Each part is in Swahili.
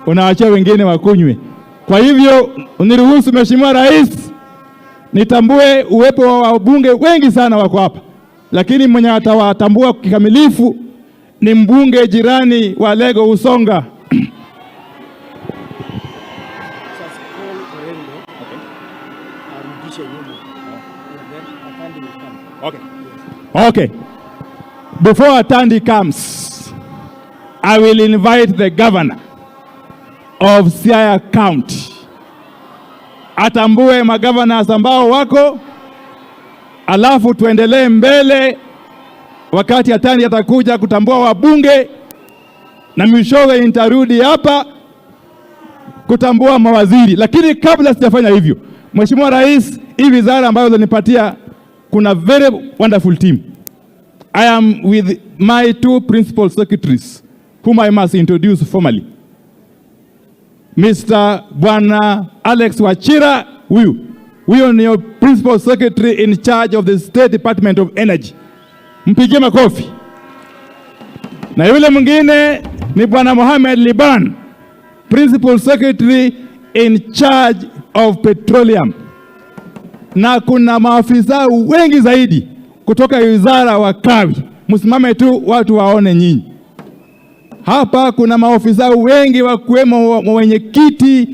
Unaachia wengine wakunywe. Kwa hivyo uniruhusu, Mheshimiwa Rais, nitambue uwepo wa wabunge wengi sana wako hapa, lakini mwenye atawatambua kikamilifu ni mbunge jirani wa Alego Usonga. Just call Orengo arudishe nyuma. And then Atandi will come. Okay. Before Atandi comes, I will invite the governor of Siaya County atambue magovernors ambao wako, alafu tuendelee mbele wakati Atandi atakuja kutambua wabunge, na mwishowe nitarudi hapa kutambua mawaziri. Lakini kabla sijafanya hivyo, Mheshimiwa Rais, hii wizara ambayo ulinipatia, kuna very wonderful team. I am with my two principal secretaries whom I must introduce formally. Mr. Bwana Alex Wachira, huyu ni principal secretary in charge of the State Department of Energy. Mpigie makofi. Na yule mwingine ni Bwana Mohamed Liban, principal secretary in charge of petroleum. Na kuna maafisa wengi zaidi kutoka wizara wa kawi. Msimame tu watu waone nyinyi. Hapa kuna maofisa wengi wakiwemo wenyekiti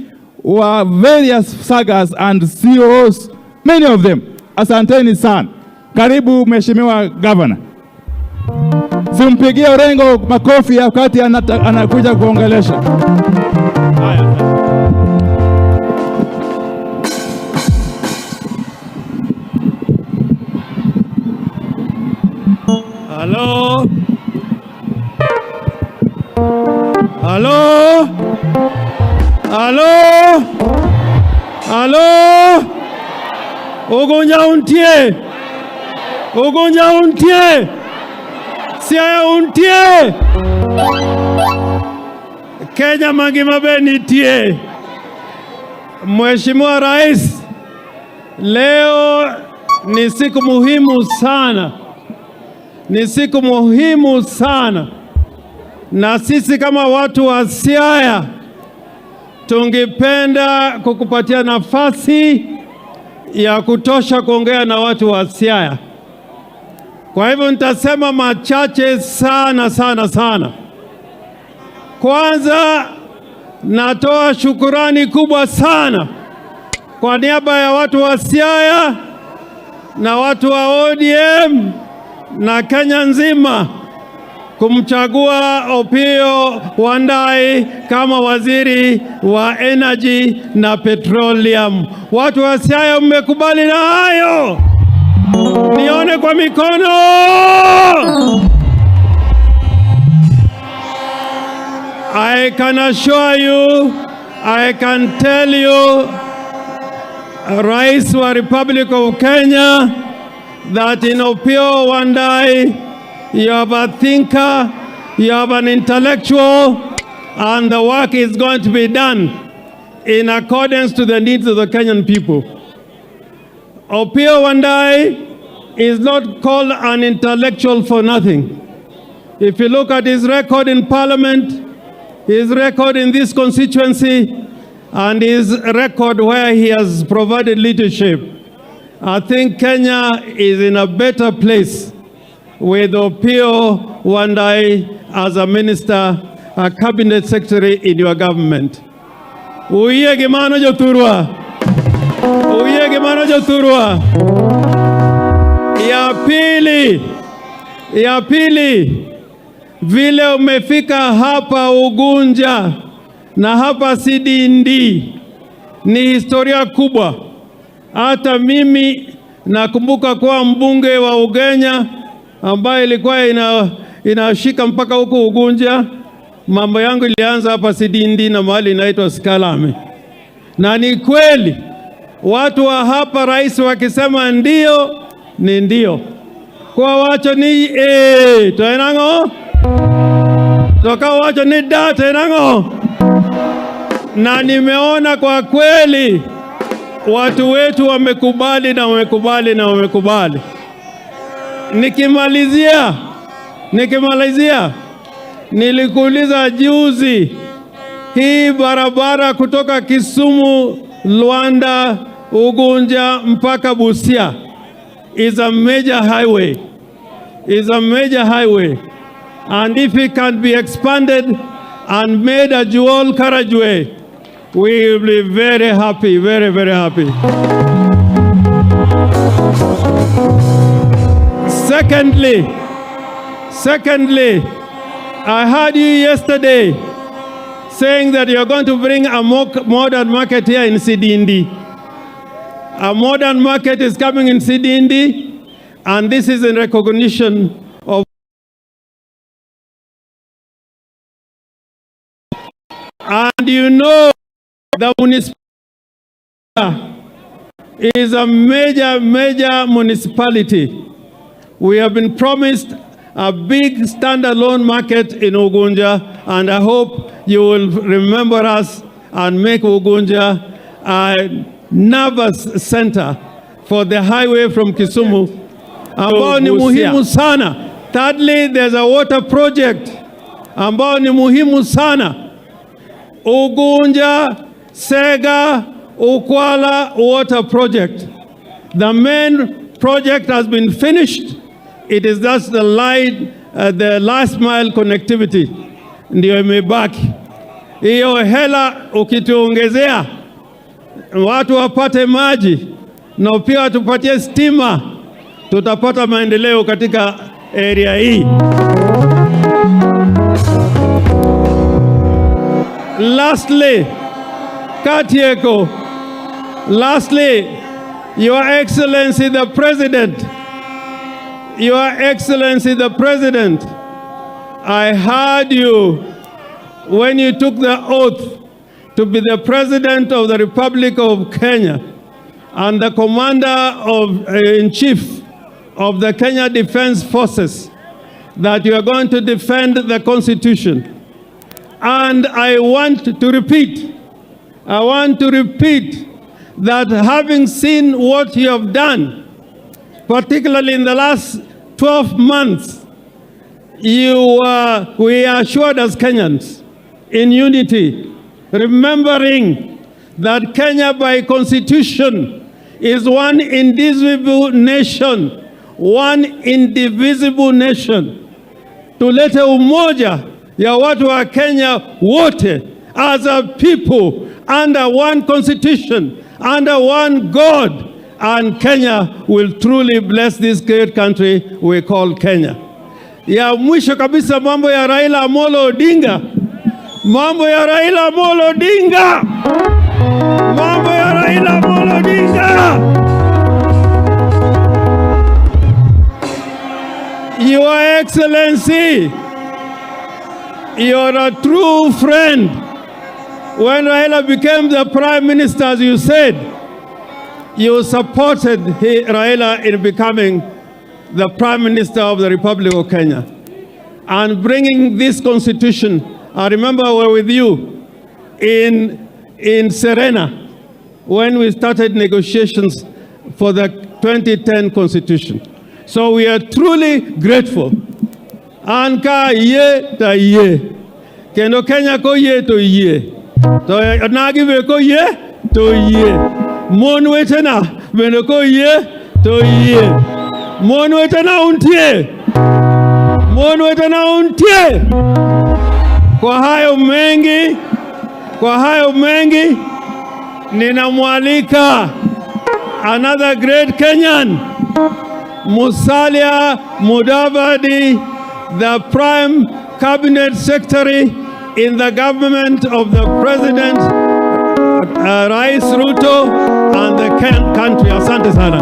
wa various sagas and CEOs, many of them. Asanteni sana. Karibu Mheshimiwa Governor. Simpigie Orengo makofi wakati anakuja kuongelesha. Haya. Halo. Halo. Halo. Halo. Ugunja untie. Ugunja untie. Siaya untie. Kenya mangima be nitie. Mheshimiwa Rais, leo ni siku muhimu sana. Ni siku muhimu sana, na sisi kama watu wa Siaya tungependa kukupatia nafasi ya kutosha kuongea na watu wa Siaya. Kwa hivyo nitasema machache sana sana sana. Kwanza natoa shukurani kubwa sana kwa niaba ya watu wa Siaya na watu wa ODM na Kenya nzima kumchagua Opiyo Wandayi kama waziri wa energy na petroleum. Watu wa Siaya, mmekubali na hayo? Nione kwa mikono. I can assure you, I can tell you, Rais wa Republic of Kenya, that in Opiyo Wandayi, you have a thinker, you have an intellectual, and the work is going to be done in accordance to the needs of the Kenyan people. Opiyo Wandayi is not called an intellectual for nothing. If you look at his record in parliament, his record in this constituency, and his record where he has provided leadership, I think Kenya is in a better place with Opiyo Wandayi as a minister, a cabinet secretary in your government. Uyie gi mano, jothurwa. Uyie gi mano, jothurwa. Ya pili, vile umefika hapa Ugunja na hapa Sidindi ni historia kubwa. Hata mimi nakumbuka kuwa mbunge wa Ugenya ambaye ilikuwa inashika mpaka huko Ugunja. Mambo yangu ilianza hapa Sidindi na mahali inaitwa Sikalame, na ni kweli watu wa hapa, rais wakisema ndio ni ndio, kwa wacho ni to en ang'o, to ka wacho ni da to en ang'o. Na nimeona kwa kweli watu wetu wamekubali na wamekubali na wamekubali. Nikimalizia, nilikuuliza juzi Hii barabara kutoka Kisumu, Luanda, Ugunja mpaka Busia is a major highway. Is a major highway. And if it can be expanded and made a dual carriageway, we will be very happy, very, very happy. Secondly, I heard you yesterday saying that you're going to bring a modern market here in Sidindi. A modern market is coming in Sidindi, and this is in recognition of. And you know, the municipality is a major, major municipality. We have been promised a big standalone market in Ugunja, and I hope you will remember us and make Ugunja a nervous center for the highway from Kisumu, ambao ni muhimu sana. Thirdly, there's a water project ambao ni muhimu sana. Ugunja, Sega, Ukwala water project. The main project has been finished. It is just the line, the last mile connectivity ndio imebaki. Hiyo hela ukituongezea watu wapate maji na pia tupatie stima, tutapata maendeleo katika area hii. Lastly, Katieko, lastly, Your Excellency the President, Your Excellency the President, I heard you when you took the oath to be the President of the Republic of Kenya and the Commander in Chief of the Kenya Defense Forces, that you are going to defend the Constitution. And I want to repeat that having seen what you have done, particularly in the last 12 months, we are assured as Kenyans in unity, remembering that Kenya by constitution is one indivisible nation, one indivisible nation. Tulete umoja ya watu wa Kenya wote as a people under one constitution, under one God, and Kenya will truly bless this great country we call Kenya. Ya mwisho kabisa, mambo ya Raila Amolo Odinga, mambo ya Raila Amolo Odinga, mambo ya Raila Amolo Odinga. Your Excellency, you're a true friend. When Raila became the Prime Minister, as you said, you supported Raila in becoming the Prime Minister of the Republic of Kenya and bringing this constitution. I remember we were with you in Serena when we started negotiations for the 2010 constitution. So we are truly grateful. An ka yie to yie. Kendo Kenya ko yie to yie. To onagi be ko yie to yie. Mon wetena bende ko yie to yie. Mon wetena untie. Mon wetena untie. Kwa hayo mengi ninamwalika another great Kenyan, Musalia Mudavadi, the Prime Cabinet Secretary in the government of the President, Rais Ruto, and the country. Asante sana.